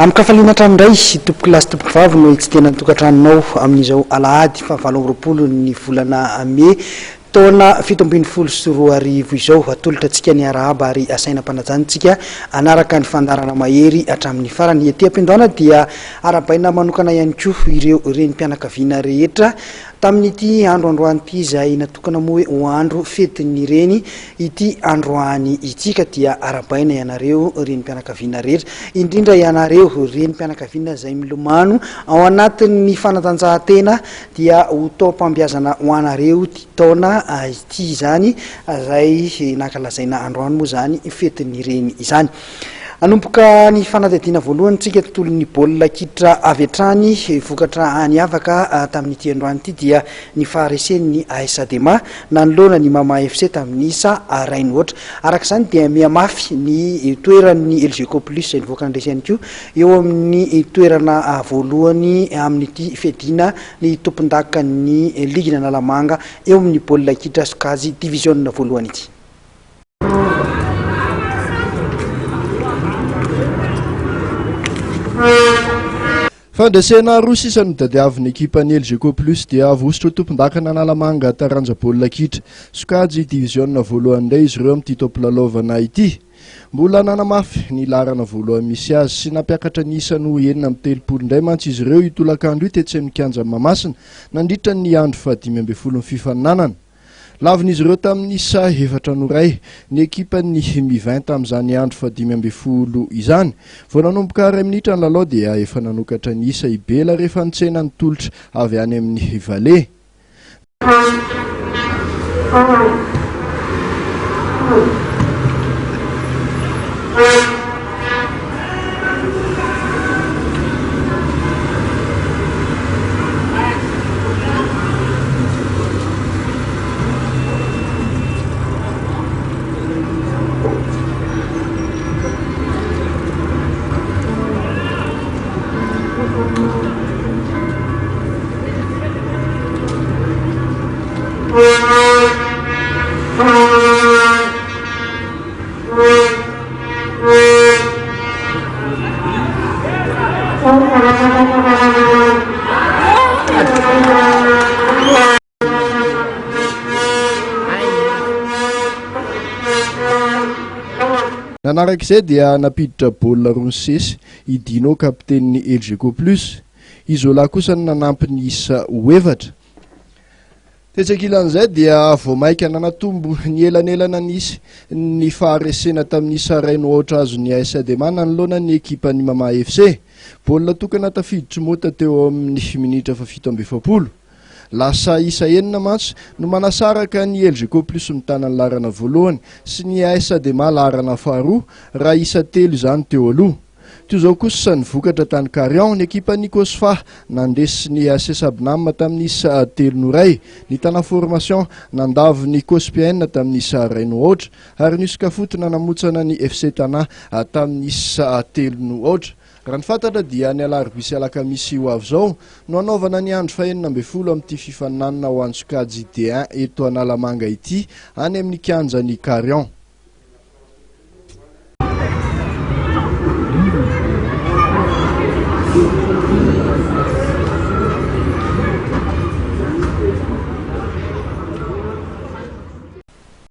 Amin-kafaliana hatrany indray, tompokolahy sy tompokovavy no hitsidihana ny tokantranonao amin'izao alahady fahavalo amby 20 ny volana mey taona 2017 izao. Atolotra antsika ny arahaba ary asaina am-panajana isika hanaraka ny fandaharana Mahery hatramin'ny farany. Ety am-piandohana dia arahabaina manokana ihany koa ireo renim-pianakaviana rehetra Tamin'ity andro androany ity izay natokana moa hoe ho andro fetin'ny reny ity androany ity ka dia arahabaina ianareo renim-pianakaviana rehetra, indrindra ianareo renim-pianakaviana izay milomano ao anatin'ny fanatanjahantena dia ho taom-pambiazana ho anareo ity taona ity izany izay nankalazaina androany moa izany fetin'ny reny izany. Hanomboka ny fanadihadiana voalohany tsika tontolon'ny baolina kitra avy hatrany. Vokatra niavaka tamin'ity androany ity dia ny faharesen'ny AS Adema nanoloana ny Mama FC tamin'ny isa iray no aotra. Araka izany dia mihamafy ny toeran'ny Elgeco Plus izay nivoaka nandresy ihany koa eo amin'ny toerana voalohany amin'ity fiadiana ny tompondakan'ny ligin'Analamanga eo amin'ny baolina kitra sokajy diviziona voalohany ity. Fandresena roa sisa no tadiavin'ny ekipan'ny Elgeco Plus dia voahosotra ho tompondakan'Analamanga taranja baolina kitra sokajy diviziona voalohany indray izy ireo amin'ity taom-pilalaovana ity. Mbola nanamafy ny laharana voalohany misy azy sy nampiakatra ny isany ho 36 indray mantsy izy ireo io tolakandro io tetsy amin'ny kianjan'i Mahamasina nandritra ny andro fahadimy ambin'ny ny fifaninanana. Lavin'izy ireo tamin'ny isa efatra no iray ny ekipan'ny Mi-20 tamin'izany andro fahadimy ambin'ny folo izany. Vao nanomboka iray minitra ny lalao dia efa nanokatra ny isa i Bela rehefa nitsena ny tolotra avy any amin'ny Vale. Nanaraka izay dia nampiditra baolina roa nisesy i Dino kapitenin'ny Elgeco Plus. I Zola kosa no nanampy ny isa ho efatra. Tetsy ankilan'izay dia vao mainka nanatombo ny elanelana nisy ny faharesena tamin'ny isa iray no aotra azon'ny AS Adema nanoloana ny ekipan'ny Mama FC. Baolina tokana tafiditr'i Mota teo amin'ny minitra fahafito amby efapolo. Lasa isa enina mantsy no manasaraka ny Elgeco Plus mitana ny laharana voalohany sy ny AS Adema laharana faharoa raha isa telo izany teo aloha. Toy izao kosa ny vokatra tany Carion, ny ekipan'ny Cosfa nandresy ny AC Sabnam tamin'ny isa telo no iray, ny Tana Formation nandavo ny Cospn tamin'ny isa iray no aotra ary ny Uscafoot nanamotsana ny FC Tana tamin'ny isa telo no aotra. Raha ny fantatra dia ny alarobia sy alakamisy ho avy izao no hanaovana ny andro fahenina ambin'ny folo amin'ity fifaninanana ho an'ny sokajy D1 eto Analamanga ity any amin'ny kianjan'i Carion.